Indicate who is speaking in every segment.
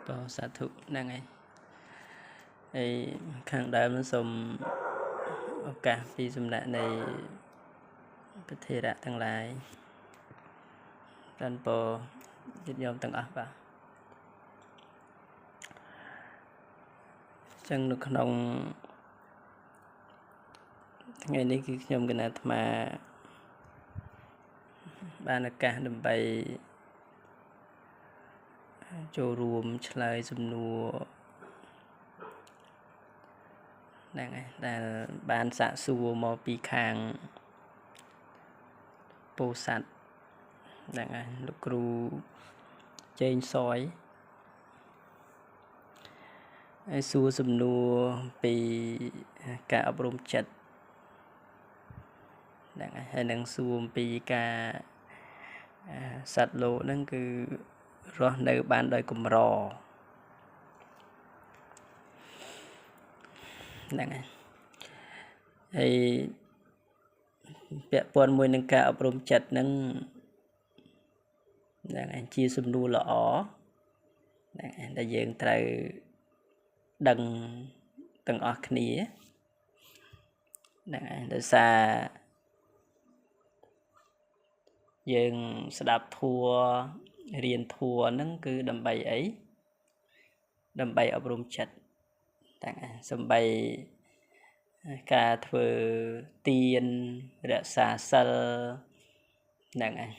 Speaker 1: បាទសាធុហ្នឹងហើយហើយខាងដើមនឹងសូមឱកាសពីសំណាក់នៃប្រធេរៈទាំងឡាយតាន់ពោញាតិញោមទាំងអស់បាទចឹងនៅក្នុងថ្ងៃនេះគឺខ្ញុំគណៈអាត្មាបានឱកាសដើម្បីចូលរួមឆ្លើយសំណួរហ្នឹងហើយដែលបានសាកសួរមកពីខាងពោធិ៍សាត់ហ្នឹងហើយលោកគ្រូចេងសយហើយសួរសំណួរពីការអប់រំចិត្តហ្នឹងហើយនឹងសួរអំពីការសត្វលោកហ្នឹងគឺរស់នៅបានដោយកម្រហ្នឹងហើយហើយពាក់ព័ន្ធមួយនឹងការអប់រំចិត្តហ្នឹងហ្នឹងហើយជាសំណួរល្អហ្នឹងហើយដែលយើងត្រូវដឹងទាំងអស់គ្នាហ្នឹងហើយដោយសារយើងស្ដាប់ធម៌រៀនធម៌ហ្នឹងគឺដើម្បីអីដើម្បីអប់រំចិត្តតែសំបីការធ្វើទានរក្សាសិលហ្នឹងឯង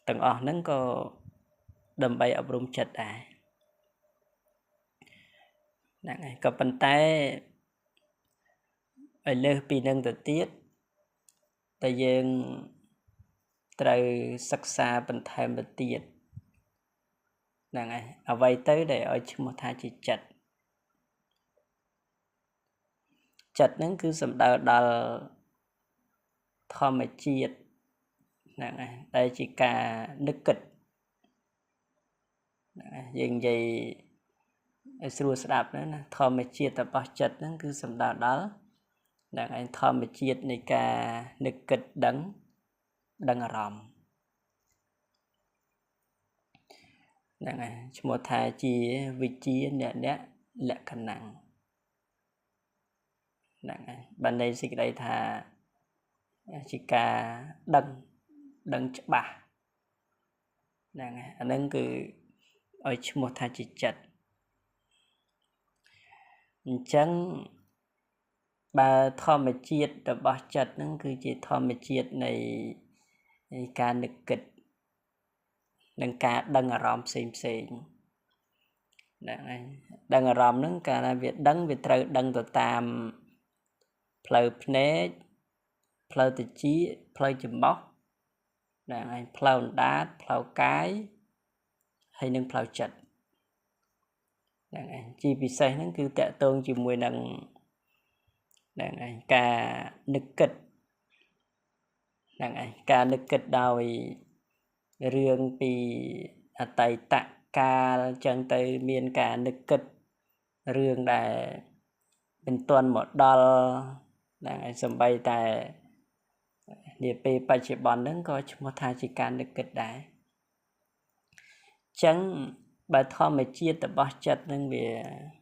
Speaker 1: ទាំងអស់ហ្នឹងក៏ដើម្បីអប់រំចិត្តដែរហ្នឹងឯងក៏ប៉ុន្តែឲ្យលើសពីនឹងទៅទៀតតែយើងត្រូវសិក្សាបន្ថែមទៅទៀតហ្នឹងហើយអ្វីទៅដែលឲ្យឈ្មោះថាជាចិត្តចិត្តហ្នឹងគឺសំដៅដល់ធម្មជាតិហ្នឹងហើយដែលជាការនឹកគិតហ្នឹងហើយយើងនិយាយឲ្យស្រួលស្ដាប់ណាធម្មជាតិរបស់ចិត្តហ្នឹងគឺសំដៅដល់ហ្នឹងហើយធម្មជាតិនៃការនឹកគិតដឹងអារម្មណ៍ហ្នឹងហើយឈ្មោះថាជាវិជ្ជាអ្នកលក្ខណៈហ្នឹងហើយបានន័យសេចក្តីថាជាការដឹងច្បាស់ហ្នឹងហើយអាហ្នឹងគឺឲ្យឈ្មោះថាជាចិត្តអញ្ចឹងបើធម្មជាតិរបស់ចិត្តហ្នឹងគឺជាធម្មជាតិនៃការនឹកគិតនិងការដឹងអារម្មណ៍ផ្សេងផ្សេងហ្នឹងហើយដឹងអារម្មណ៍ហ្នឹងកាលណាវាដឹងវាត្រូវដឹងទៅតាមផ្លូវភ្នែកផ្លូវត្រចៀកផ្លូវច្រមុះហ្នឹងហើយផ្លូវអណ្ដាតផ្លូវកាយហើយនិងផ្លូវចិត្តហ្នឹងហើយជាពិសេសហ្នឹងគឺតកតងជាមួយនឹងហ្នឹងហើយការនឹកគិតហ្នឹងហើយការនឹកគិតដោយរឿងពីអតីតកាលចឹងទៅមានការនឹកគិតរឿងដែលមិនទាន់មកដល់ហ្នឹងហើយសំបីតែនាពេលបច្ចុប្បន្នហ្នឹងក៏ឈ្មោះថាជាការនឹកគិតដែរចឹងបើធម្មជាតិរបស់ចិត្តហ្នឹង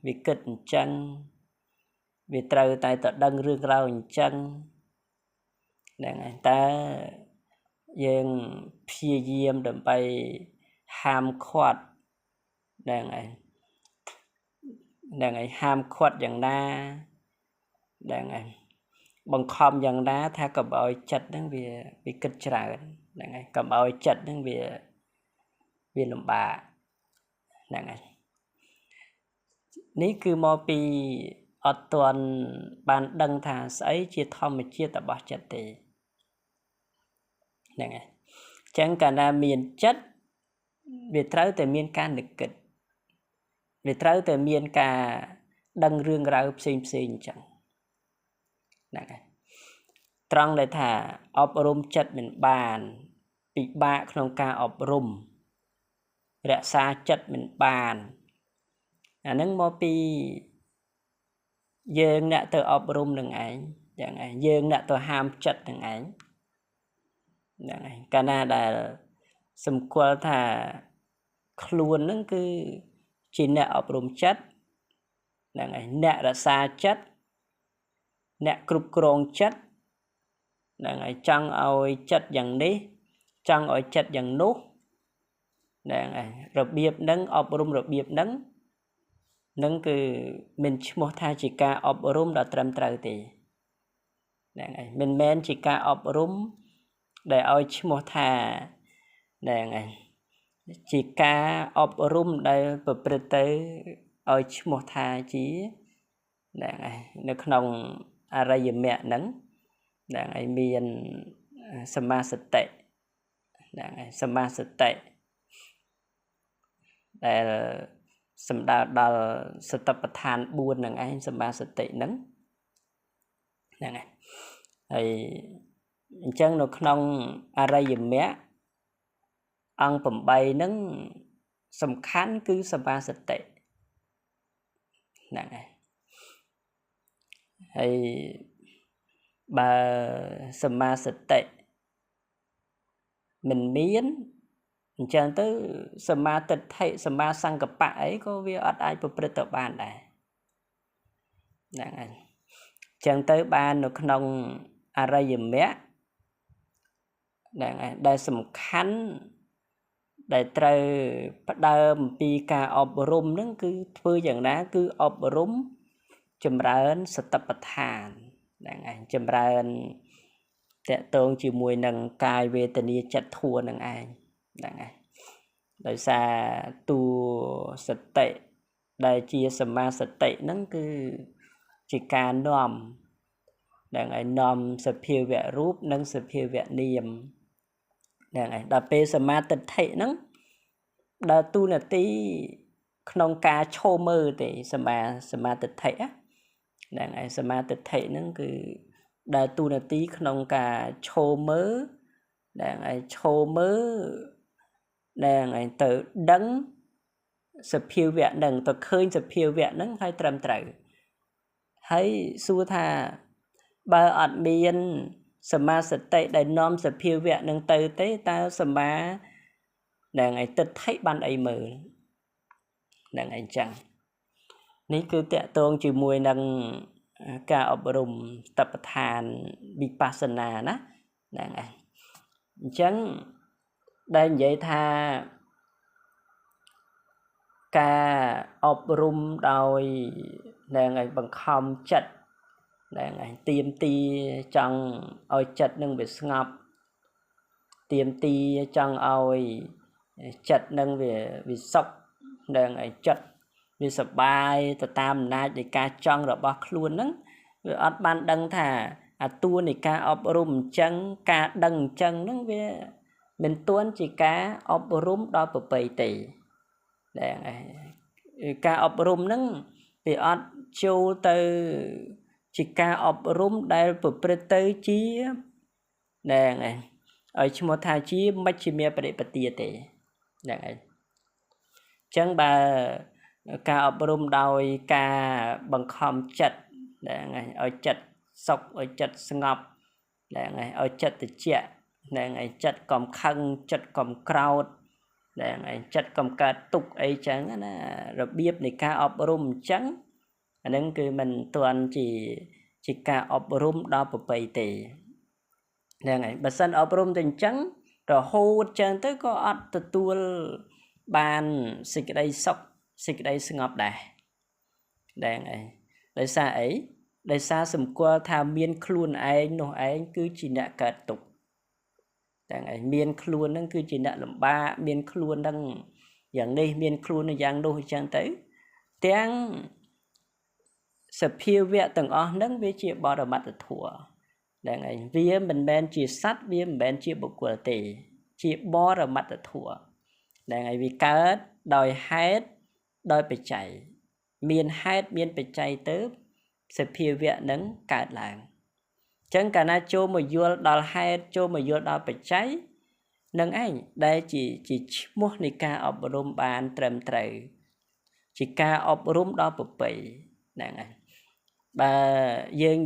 Speaker 1: វាគិតអញ្ចឹងវាត្រូវតែទៅដឹងរឿងរ៉ាវអញ្ចឹងហ្នឹងហើយតើយើងព្យាយាមដើម្បីហាមឃាត់ហ្នឹងហើយហ្នឹងហើយហាមឃាត់យ៉ាងណាហ្នឹងហើយបង្ខំយ៉ាងណាថាកុំឲ្យចិត្តហ្នឹងវាគិតច្រើនហ្នឹងហើយកុំឲ្យចិត្តហ្នឹងវាលំបាកហ្នឹងហើយនេះគឺមកពីអត់ទាន់បានដឹងថាស្អីជាធម្មជាតិរបស់ចិត្តទេហ្នឹងហើយអញ្ចឹងកាលណាមានចិត្តវាត្រូវតែមានការនឹកគិតវាត្រូវតែមានការដឹងរឿងរ៉ាវផ្សេងផ្សេងអញ្ចឹងហ្នឹងហើយត្រង់ដែលថាអប់រំចិត្តមិនបានពិបាកក្នុងការអប់រំរក្សាចិត្តមិនបានអាហ្នឹងមកពីយើងអ្នកទៅអប់រំនឹងឯងយ៉ាងឯងយើងអ្នកទៅហាមចិត្តនឹងឯងហ្នឹងឯងកាលណាដែលសម្គាល់ថាខ្លួនហ្នឹងគឺ ជាអ្នកអប់រំចិត្តហ្នឹងហើយអ្នករក្សាចិត្តអ្នកគ្រប់គ្រងចិត្តហ្នឹងហើយចង់ឲ្យចិត្តយ៉ាងនេះចង់ឲ្យចិត្តយ៉ាងនោះហ្នឹងហើយរបៀបហ្នឹងអប់រំរបៀបហ្នឹងនឹងគឺមិនឈ្មោះថាជាការអប់រំដ៏ត្រឹមត្រូវទេហ្នឹងហើយមិនមែនជាការអប់រំដែលឲ្យឈ្មោះថាហ្នឹងហើយជាការអប់រំដែលប្រព្រឹត្តទៅឲ្យឈ្មោះថាជាហ្នឹងហើយនៅក្នុងអរិយមគ្គហ្នឹងហ្នឹងហើយមានសមាសតិហ្នឹងហើយសមាសតិដែលសំដៅដល់សតិប្បដ្ឋាន4ហ្នឹងឯងសមាសតិហ្នឹងហ្នឹងហើយហើយអញ្ចឹងនៅក្នុងអរិយមគ្គអង្គ8ហ្នឹងសំខាន់គឺសមាសតិហ្នឹងហើយហើយបើសមាសតិមិនមានអញ្ចឹងទៅសមាទិដ្ឋិសមាសង្កបៈអីក៏វាអត់អាចប្រព្រឹត្តទៅបានដែរហ្នឹងហើយអញ្ចឹងទៅបាននៅក្នុងអរិយមគ្គហ្នឹងហើយដែលសំខាន់ដែលត្រូវផ្ដើមពីការអប់រំហ្នឹងគឺធ្វើយ៉ាងណាគឺអប់រំចម្រើនសតិប្បដ្ឋានហ្នឹងឯងចម្រើនតកតងជាមួយនឹងកាយវេទនាចិត្តធัวហ្នឹងឯងហ្នឹងឯងដោយសារតួសតិដែលជាសមាសតិហ្នឹងគឺជាការនាំហ្នឹងឯងនាំសភាវៈរូបនិងសភាវៈនាមហ្នឹងឯងដល់ពេលសមាទិដ្ឋិហ្នឹងដើរតួនាទីក្នុងការឈោមើលទេសមាទិដ្ឋិហ្នឹងឯងសមាទិដ្ឋិហ្នឹងគឺដើរតួនាទីក្នុងការឈោមើលហ្នឹងឯងឈោមើលហ្នឹងឯងទៅដឹងសភាវៈហ្នឹងទៅឃើញសភាវៈហ្នឹងហើយត្រឹមត្រូវហើយសួរថាបើអត់មានសមាសតិដែលនាំសភាវៈនឹងទៅទេតើសមាហ្នឹងឯងទិដ្ឋិបានអីមើលហ្នឹងឯងចឹងនេះគឺតកតងជាមួយនឹងការអប់រំសតិប្បដ្ឋានវិបស្សនាណាហ្នឹងឯងអញ្ចឹងដែលនិយាយថាការអប់រំដោយហ្នឹងឯងបង្ខំចិត្តហ្នឹងឯងទៀមទាចង់ឲ្យចិត្តនឹងវាស្ងប់ទៀមទាចង់ឲ្យចិត្តនឹងវាសុខហ្នឹងឯងចិត្តវាសប្បាយទៅតាមអំណាចនៃការចង់របស់ខ្លួនហ្នឹងវាអត់បានដឹងថាអាតួនៃការអប់រំអញ្ចឹងការដឹងអញ្ចឹងហ្នឹងវាមិនទាន់ជាការអប់រំដល់ប្រពៃទេហ្នឹងឯងការអប់រំហ្នឹងវាអត់ចូលទៅជាការអប់រំដែលប្រព្រឹត្តទៅជាហ្នឹងឯងឲ្យឈ្មោះថាជាមជ្ឈិមាបរិបទាទេហ្នឹងឯងអញ្ចឹងបើការអប់រំដោយការបង្ខំចិត្តហ្នឹងឯងឲ្យចិត្តសុខឲ្យចិត្តស្ងប់ហ្នឹងឯងឲ្យចិត្តត្រជាក់ហ្នឹងឯងចិត្តកុំខឹងចិត្តកុំក្រោធហ្នឹងឯងចិត្តកុំកើតទុក្ខអីចឹងណារបៀបនៃការអប់រំអញ្ចឹងអាហ្នឹងគឺមិនទាន់ជាការអប់រំដល់ប្រពៃទេហ្នឹងហើយបើសិនអប់រំទៅអញ្ចឹងរហូតចឹងទៅក៏អត់ទទួលបានសេចក្តីសុខសេចក្តីស្ងប់ដែរហ្នឹងហើយដោយសារអីដោយសារសម្គាល់ថាមានខ្លួនឯងនោះឯងគឺជាអ្នកកើតទុក្ខហ្នឹងឯងមានខ្លួនហ្នឹងគឺជាអ្នកលំបាកមានខ្លួនហ្នឹងយ៉ាងនេះមានខ្លួនយ៉ាងនោះអញ្ចឹងទៅទាំងសភាវៈទាំងអស់ហ្នឹងវាជាបរមត្តធម៌ហ្នឹងឯងវាមិនមែនជាសត្វវាមិនមែនជាបុគ្គលទេជាបរមត្តធម៌ហ្នឹងឯងវាកើតដោយហេតុដោយបច្ច័យមានហេតុមានបច្ច័យទៅសភាវៈហ្នឹងកើតឡើងអញ្ចឹងកាលណាចូលមកយល់ដល់ហេតុចូលមកយល់ដល់បច្ច័យនឹងឯងដែលជាឈ្មោះនៃការអប់រំបានត្រឹមត្រូវជាការអប់រំដល់ប្រពៃហ្នឹងឯងបើយើង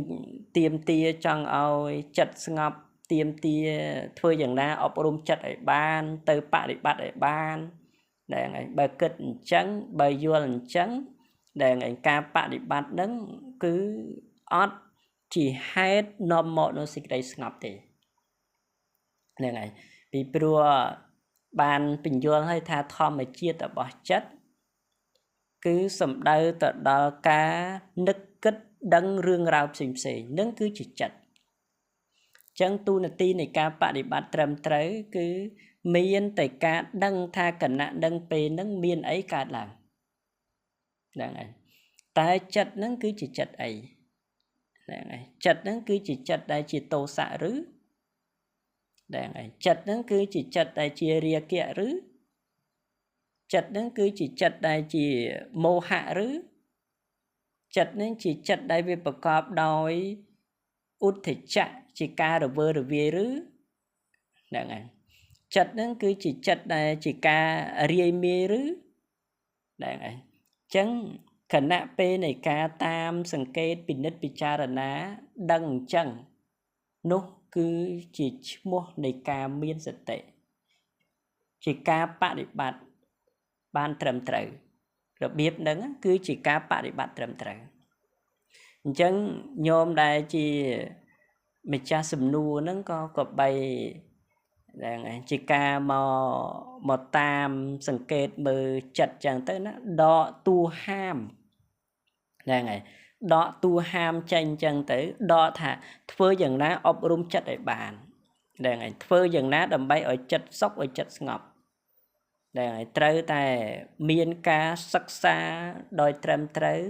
Speaker 1: ទៀមទាចង់ឲ្យចិត្តស្ងប់ទៀមទាធ្វើយ៉ាងណាអប់រំចិត្តឲ្យបានទៅបប្រតិបត្តិឲ្យបាន ហ្នឹងហើយបើគិតអញ្ចឹងបើយល់អញ្ចឹងហ្នឹងហើយការបដិបត្តិហ្នឹងគឺអត់ជាហេតុនាំមកនូវសេចក្តីស្ងប់ទេហ្នឹងហើយពីព្រោះបានពន្យល់ឲ្យថាធម្មជាតិរបស់ចិត្តគឺសំដៅទៅដល់ការនឹកគិតដឹងរឿងរ៉ាវផ្សេងផ្សេងនឹងគឺជាចិត្តចឹងទូនាទីនៃការបដិបត្តិត្រឹមត្រូវគឺមានតែការដឹងថាគណៈដឹងពេលហ្នឹងមានអីកើតឡើងហ្នឹងហើយតែចិត្តហ្នឹងគឺជាចិត្តអីហ្នឹងហើយចិត្តហ្នឹងគឺជាចិត្តដែលជាទោសៈឬហ្នឹងហើយចិត្តហ្នឹងគឺជាចិត្តដែលជារាគៈឬចិត្តហ្នឹងគឺជាចិត្តដែលជាមោហៈឬចិត្តហ្នឹងជាចិត្តដែលវាប្រកបដោយឧទ្ធចៈជាការរវើរវាយឬហ្នឹងហើយចិត្តហ្នឹងគឺជាចិត្តដែលជាការរាយមាយឬហ្នឹងហើយអញ្ចឹងខណៈពេលនៃការតាមសង្កេតពិនិត្យពិចារណាដឹងអញ្ចឹងនោះគឺជាឈ្មោះនៃការមានសតិជាការបដិបត្តិបានត្រឹមត្រូវរបៀបហ្នឹងគឺជាការបដិបត្តិត្រឹមត្រូវអញ្ចឹងញោមដែលជាម្ចាស់សំណួរហ្នឹងក៏បីហ្នឹងហើយជាការមកតាមសង្កេតមើលចិត្តចឹងទៅណាដកតួហាមហ្នឹងហើយដកតួហាមចេញចឹងទៅដកថាធ្វើយ៉ាងណាអប់រំចិត្តឲ្យបានហ្នឹងហើយធ្វើយ៉ាងណាដើម្បីឲ្យចិត្តសុខឲ្យចិត្តស្ងប់ហ្នឹងហើយត្រូវតែមានការសិក្សាដោយត្រឹមត្រូវ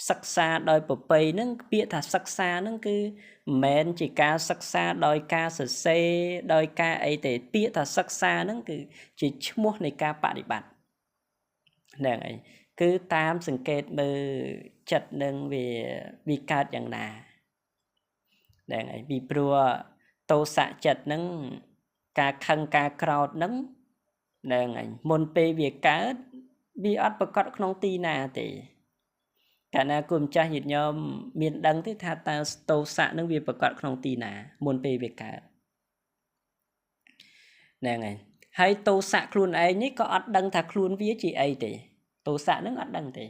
Speaker 1: សិក្សាដោយប្រពៃហ្នឹងពាក្យថាសិក្សាហ្នឹងគឺមិនមែនជាការសិក្សាដោយការសរសេរដោយការអីទេពាក្យថាសិក្សាហ្នឹងគឺជាឈ្មោះនៃការបដិបត្តិហ្នឹងហើយគឺតាមសង្កេតមើលចិត្តនឹងវាកើតយ៉ាងណាហ្នឹងហើយពីព្រោះទោសៈចិត្តហ្នឹងការខឹងការក្រោធហ្នឹងហ្នឹងហើយមុនពេលវាកើតវាអត់ប្រកបក្នុងទីណាទេកាលណាគុំចាស់ញាតិញោមមានដឹងទេថាតើទោសៈនឹងវាប្រកបក្នុងទីណាមុនពេលវាកើតហ្នឹងហើយហើយទោសៈខ្លួនឯងនេះក៏អត់ដឹងថាខ្លួនវាជាអីទេទោសៈនឹងអត់ដឹងទេ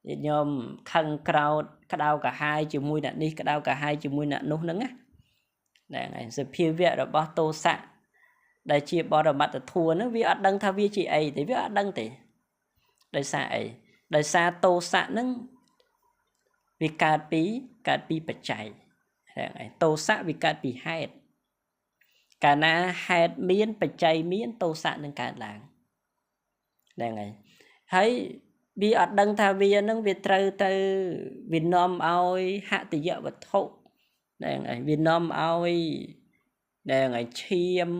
Speaker 1: ញាតិញោមខឹងក្រោធក្តៅក្រហាយជាមួយអ្នកនេះក្តៅក្រហាយជាមួយអ្នកនោះហ្នឹងណាហ្នឹងហើយសភាវៈរបស់ទោសៈដែលជាបរមត្តធម៌ហ្នឹងវាអត់ដឹងថាវាជាអីទេវាអត់ដឹងទេដោយសារអីដោយសារទោសៈហ្នឹងវាកើតពីបច្ច័យហ្នឹងហើយទោសៈវាកើតពីហេតុកាលណាហេតុមានបច្ច័យមានទោសៈនឹងកើតឡើងហ្នឹងហើយហើយវាអត់ដឹងថាវានឹងវាត្រូវទៅវានាំឲ្យហតយវត្ថុហ្នឹងហើយវានាំឲ្យហ្នឹងហើយឈាម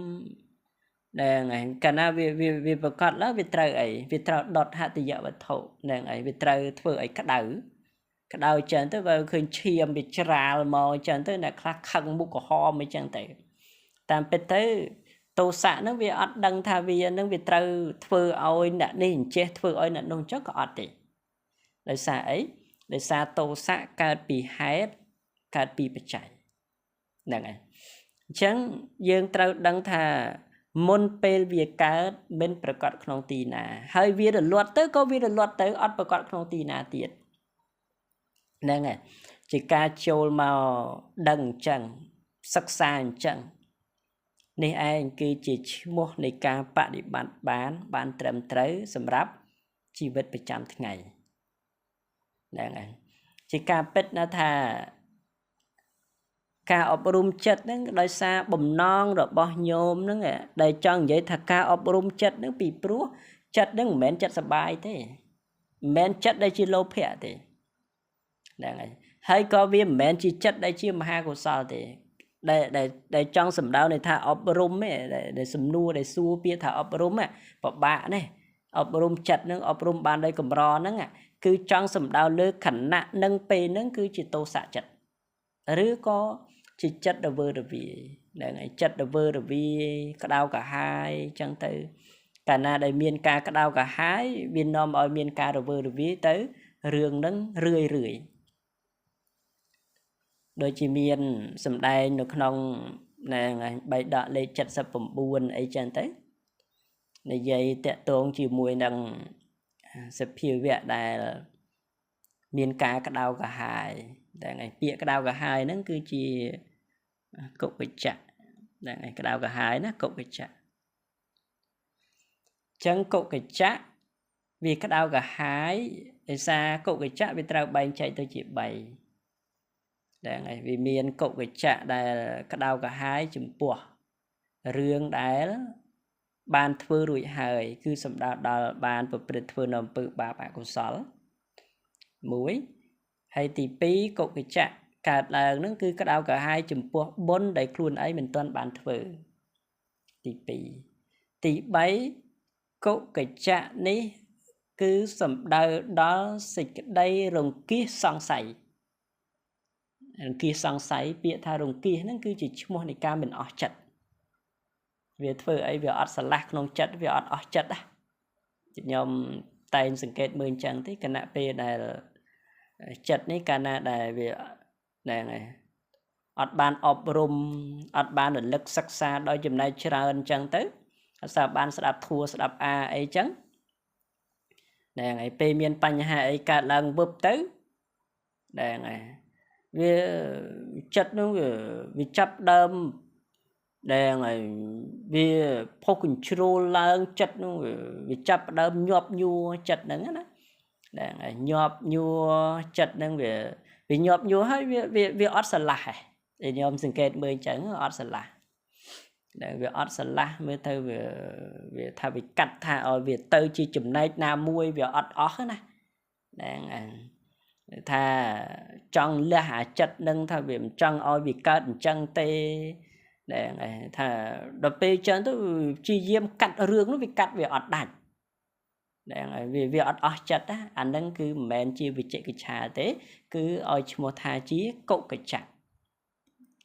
Speaker 1: ហ្នឹងហើយកាលណាវាប្រកាសឡើងវាត្រូវអីវាត្រូវដុតហតយវត្ថុហ្នឹងហើយវាត្រូវធ្វើឲ្យក្តៅក្តៅចឹងទៅបើឃើញឈាមវាច្រាលមកចឹងទៅអ្នកខ្លះខឹងមុខក្រហមអីចឹងទៅតាមពិតទៅទោសៈហ្នឹងវាអត់ដឹងថាវាហ្នឹងវាត្រូវធ្វើឲ្យអ្នកនេះអញ្ចេះធ្វើឲ្យអ្នកនោះអញ្ចឹងក៏អត់ទេដោយសារអីដោយសារទោសៈកើតពីហេតុកើតពីបច្ច័យហ្នឹងហើយអញ្ចឹងយើងត្រូវដឹងថាមុនពេលវាកើតមិនប្រកបក្នុងទីណាហើយវារលត់ទៅក៏វារលត់ទៅអត់ប្រកបក្នុងទីណាទៀតហ្នឹងហើយជាការចូលមកដឹងអញ្ចឹងសិក្សាអញ្ចឹងនេះឯងគឺជាឈ្មោះនៃការបដិបត្តិបានត្រឹមត្រូវសម្រាប់ជីវិតប្រចាំថ្ងៃហ្នឹងហើយជាការពិតណាស់ថាការអប់រំចិត្តហ្នឹងដោយសារបំណងរបស់ញោមហ្នឹងដែលចង់និយាយថាការអប់រំចិត្តហ្នឹងពីព្រោះចិត្តហ្នឹងមិនមែនចិត្តសប្បាយទេមិនមែនចិត្តដែលជាលោភៈទេហ្នឹងហើយហើយក៏វាមិនមែនជាចិត្តដែលជាមហាកុសលទេដែលចង់សំដៅនៃថាអប់រំទេដែលសំណួរដែលសួរពាក្យថាអប់រំពិបាកណាស់អប់រំចិត្តហ្នឹងអប់រំបានដោយកម្រហ្នឹងគឺចង់សំដៅលើខណៈនឹងពេលហ្នឹងគឺជាទោសៈចិត្តឬក៏ជាចិត្តរវើរវាយហ្នឹងហើយចិត្តរវើរវាយក្តៅក្រហាយចឹងទៅកាលណាដែលមានការក្តៅក្រហាយវានាំឲ្យមានការរវើរវាយទៅរឿងហ្នឹងរឿយរឿយដូចជាមានសម្ដែងនៅក្នុងហ្នឹងហើយបៃដកលេខ79អីចឹងទៅ និយាយតាក់ទងជាមួយនឹងសភាវៈដែលមានការក្តៅក្រហាយតែឯពាក្យក្តៅក្រហាយហ្នឹងគឺជាកុកិច្ចៈហ្នឹងឯងក្តៅក្រហាយណាកុកិច្ចៈចឹងកុកិច្ចៈវាក្តៅក្រហាយដោយសារកុកិច្ចៈវាត្រូវបែងចែកទៅជា3ហ្នឹងហើយវាមានកុកិច្ចៈដែលក្តៅក្រហាយចំពោះរឿងដែលបានធ្វើរួចហើយគឺសំដៅដល់បានប្រព្រឹត្តធ្វើនៅអំពើបាបអកុសលមួយហើយទី2កុកិច្ចៈកើតឡើងនឹងគឺក្តៅក្រហាយចំពោះបុណ្យដែលខ្លួនឯងមិនទាន់បានធ្វើទី2ទី3កុកិច្ចៈនេះគឺសំដៅដល់សេចក្តីរង្គៀសសង្ស័យរង្គៀសសង្ស័យពាក្យថារង្គៀសហ្នឹងគឺជាឈ្មោះនៃការមិនអស់ចិត្តវាធ្វើអីវាអត់ស្រឡះក្នុងចិត្តវាអត់អស់ចិត្តណាខ្ញុំតែងសង្កេតមើលអញ្ចឹងទេគណៈពេលដែលចិត្តនេះកាលណាដែលវាហ្នឹងហើយអត់បានអប់រំអត់បានរលឹកសិក្សាដោយចំណែកច្រើនអញ្ចឹងទៅអត់សូវបានស្ដាប់ធัวស្ដាប់អាអីចឹងហ្នឹងហើយពេលមានបញ្ហាអីកើតឡើងវឹបទៅហ្នឹងហើយវាចិត្តនោះវាចាប់ដើមហ្នឹងហើយវាផុសកញ្ជ្រោលឡើងចិត្តនោះវាចាប់ដើមញាប់ញួរចិត្តហ្នឹងណាហ្នឹងហើយញាប់ញួរចិត្តហ្នឹងវាញាប់ញួរហើយវាអត់ស្រឡះហ៎ខ្ញុំសង្កេតមើលអញ្ចឹងអត់ស្រឡះដែលវាអត់ស្រឡះមើលទៅវាថាវាកាត់ថាឲ្យវាទៅជាចំណែកណាមួយវាអត់អស់ណាហ្នឹងហើយថាចង់លះអាចិត្តនឹងថាវាមិនចង់ឲ្យវាកើតអញ្ចឹងទេហ្នឹងហើយថាដល់ពេលអញ្ចឹងទៅព្យាយាមកាត់រឿងនោះវាកាត់វាអត់ដាច់ហ្នឹងហើយវាអត់អស់ចិត្តណាអាហ្នឹងគឺមិនមែនជាវិជិកិច្ឆាទេគឺឲ្យឈ្មោះថាជាកុកិច្ចៈ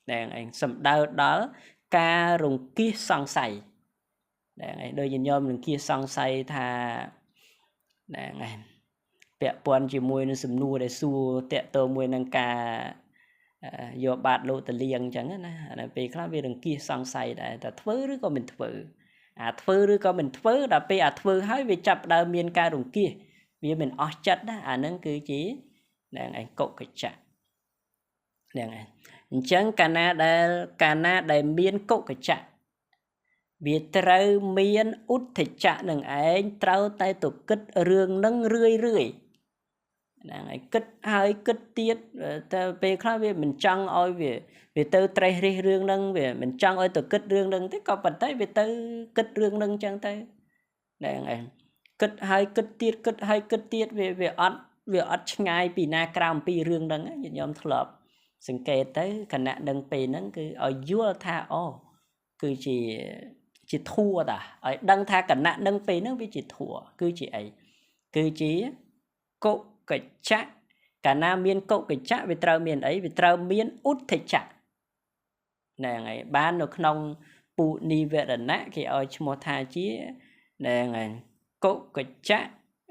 Speaker 1: ហ្នឹងឯងសំដៅដល់ការរង្គៀសសង្ស័យហ្នឹងឯងដូចញោមរង្គៀសសង្ស័យថាហ្នឹងឯងពាក់ព័ន្ធជាមួយនឹងសំណួរដែលសួរតាក់ទងមួយនឹងការយកបាតលោកតលៀងអញ្ចឹងណាអានេះពេលខ្លះវារង្គៀសសង្ស័យដែរតែធ្វើឬក៏មិនធ្វើអាធ្វើឬក៏មិនធ្វើដល់ពេលអាធ្វើហើយវាចាប់ដើមមានការរង្គៀសវាមិនអស់ចិត្តណាអាហ្នឹងគឺជាហ្នឹងឯងកុកិច្ចៈហ្នឹងឯងអញ្ចឹងកាលណាដែលមានកុកិច្ចៈវាត្រូវមានឧទ្ធិច្ចៈនឹងឯងត្រូវតែទៅគិតរឿងនឹងរឿយរឿយហ្នឹងហើយគិតហើយគិតទៀតតែពេលខ្លះវាមិនចង់ឲ្យវាទៅត្រេះរិះរឿងហ្នឹងវាមិនចង់ឲ្យទៅគិតរឿងហ្នឹងទេក៏ប៉ុន្តែវាទៅគិតរឿងហ្នឹងអញ្ចឹងទៅហ្នឹងឯងគិតហើយគិតទៀតគិតហើយគិតទៀតវាអត់ឆ្ងាយពីណាក្រៅអំពីរឿងហ្នឹងញាតិញោមធ្លាប់សង្កេតទៅខណៈដឹងពេលហ្នឹងគឺឲ្យយល់ថាអូគឺជាធัวតាឲ្យដឹងថាគណៈនឹងពេលហ្នឹងវាជាធัวគឺជាអីគឺជាកុកិច្ចៈកាលណាមានកុកិច្ចៈវាត្រូវមានអីវាត្រូវមានឧទ្ធិច្ចៈហ្នឹងហើយបាននៅក្នុងពុនិវរណៈគេឲ្យឈ្មោះថាជាហ្នឹងហើយកុកិច្ចៈ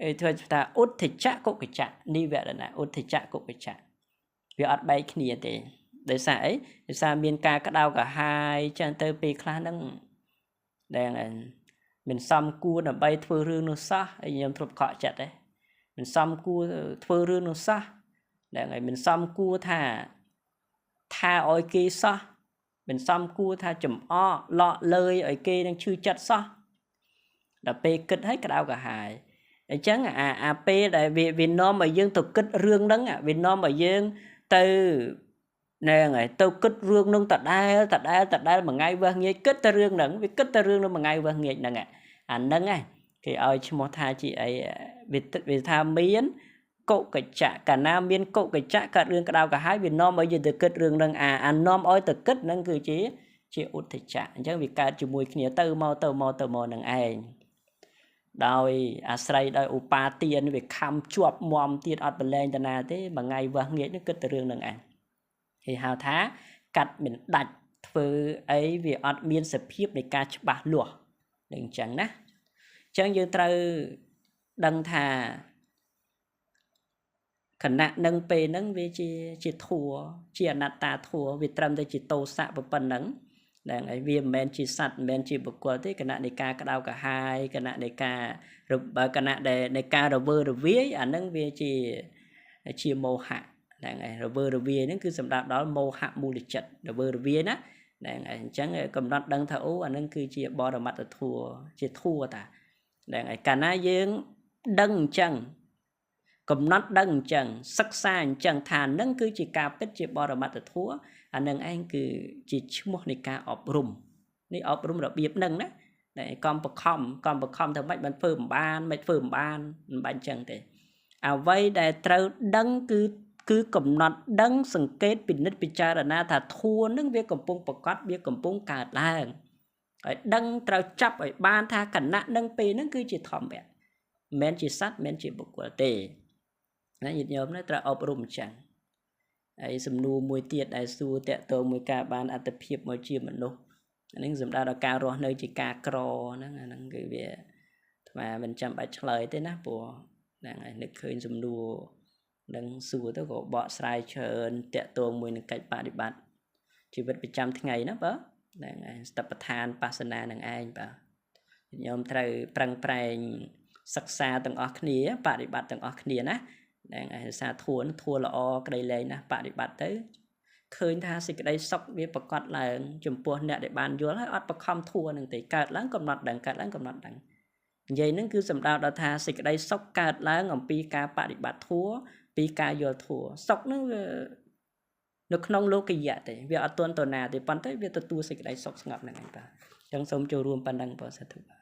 Speaker 1: គេធ្វើថាឧទ្ធិច្ចៈកុកិច្ចៈនិវរណៈឧទ្ធិច្ចៈកុកិច្ចៈវាអត់បែកគ្នាទេដោយសារអីដោយសារមានការក្តៅក្រហាយចឹងទៅពេលខ្លះហ្នឹងហ្នឹងហើយមិនសមគួរដើម្បីធ្វើរឿងនោះសោះហើយខ្ញុំធ្លាប់ខកចិត្តទេមិនសមគួរធ្វើរឿងនោះសោះហ្នឹងហើយមិនសមគួរថាឲ្យគេសោះមិនសមគួរថាចំអកលក់លើយឲ្យគេនឹងឈឺចិត្តសោះដល់ពេលគិតឲ្យក្តៅក្រហាយអញ្ចឹងអាពេលដែលវានាំឲ្យយើងទៅគិតរឿងហ្នឹងវានាំឲ្យយើងទៅហ្នឹងហើយទៅគិតរឿងហ្នឹងដដែលមួយថ្ងៃវើងាយគិតតែរឿងហ្នឹងវាគិតតែរឿងហ្នឹងមួយថ្ងៃវើងាយហ្នឹងអាហ្នឹងឯងគេឲ្យឈ្មោះថាជាអីវាថាមានកុកិច្ចៈកាលណាមានកុកិច្ចៈកើតរឿងក្តៅក្រហាយវានាំឲ្យយើងទៅគិតរឿងហ្នឹងអានាំឲ្យទៅគិតហ្នឹងគឺជាឧទ្ធិច្ចៈអញ្ចឹងវាកើតជាមួយគ្នាទៅមកទៅមកទៅមកនឹងឯងដោយអាស្រ័យដោយឧបាទានវាខំជាប់មមទៀតអត់ប្រឡែងតាណាទេមួយថ្ងៃវាស់ងាកនេះគិតតែរឿងហ្នឹងឯងគេហៅថាកាត់មិនដាច់ធ្វើអីវាអត់មានសភាពនៃការច្បាស់លាស់នឹងអញ្ចឹងណាអញ្ចឹងយើងត្រូវដឹងថាខណៈនឹងពេលហ្នឹងវាជាធัวជាអនត្តាធัวវាត្រឹមតែជាទោសៈប៉ុណ្ណឹង ហ្នឹងហើយ វាមិនមែនជាសត្វ មិនមែនជាបុគ្គលទេ គណៈនៃការក្តៅក្រហាយ គណៈនៃការ គណៈដែលនៃការរវើរវាយ អាហ្នឹងវាជាមោហៈ ហ្នឹងហើយ។ រវើរវាយហ្នឹងគឺសម្រាប់ដល់មោហៈមូលចិត្ត រវើរវាយណា ហ្នឹងហើយ។ អញ្ចឹងកំណត់ដឹងថា អូ អាហ្នឹងគឺជាបរមត្តធัว ជាធัวតា ហ្នឹងហើយ។ កាលណាយើងដឹងអញ្ចឹង កំណត់ដឹងអញ្ចឹង សិក្សាអញ្ចឹងថានឹងគឺជាការពិត ជាបរមត្តធัว អានឹងឯងគឺជាឈ្មោះនៃការអប់រំ នេះអប់រំរបៀបហ្នឹងណា តែកំបខំ កំបខំធ្វើម៉េចបានធ្វើមិនបាន មិនធ្វើមិនបាន មិនបាច់អញ្ចឹងទេ។ អ្វីដែលត្រូវដឹងគឺកំណត់ដឹង សង្កេត ពិនិត្យ ពិចារណាថាធัวនឹងវាកំពុងប្រកប វាកំពុងកើតឡើង ហើយដឹងត្រូវចាប់ឲ្យបានថាគណៈនឹងពេលហ្នឹងគឺជាធម្មៈ មិនមែនជាសត្វ មិនមែនជាបុគ្គលទេណា ញាតិញោមណា ត្រូវអប់រំអញ្ចឹង។ ហើយសំណួរមួយទៀតដែលសួរតកតងមួយការបានអត្តភាពមកជាមនុស្ស អានេះសម្ដៅដល់ការរស់នៅជាការក្រហ្នឹង អាហ្នឹងគឺវាអាត្មាមិនចាំបាច់ឆ្លើយទេណា ព្រោះហ្នឹងហើយ នឹកឃើញសំណួរនឹងសួរទៅក៏បកស្រាយច្រើនតកតងមួយនឹងកិច្ចបដិបត្តិជីវិតប្រចាំថ្ងៃណា បើហ្នឹងហើយ ស្តបដ្ឋានបាសនានឹងឯង បាទ ញោមត្រូវប្រឹងប្រែងសិក្សាទាំងអស់គ្នា បដិបត្តិទាំងអស់គ្នាណា ហ្នឹងឯង។ សាធួនធួល្អក្តីលែងណា បដិបត្តិទៅឃើញថាសេចក្តីសុខវាប្រកបឡើងចំពោះអ្នកដែលបានយល់ហើយ អត់បខំធួនឹងទេ កើតឡើងកំណត់ដឹង កើតឡើងកំណត់ដឹង។ និយាយហ្នឹងគឺសំដៅដល់ថាសេចក្តីសុខកើតឡើងអំពីការបដិបត្តិធัว ពីការយល់ធัว សុខហ្នឹងវានៅក្នុងលោកយៈទេ វាអត់ទាន់ទៅណាទេ ប៉ុន្តែវាទទួលសេចក្តីសុខស្ងប់ហ្នឹងឯង បាទ។ អញ្ចឹងសូមចូលរួមប៉ុណ្ណឹង បាទ សាធុ។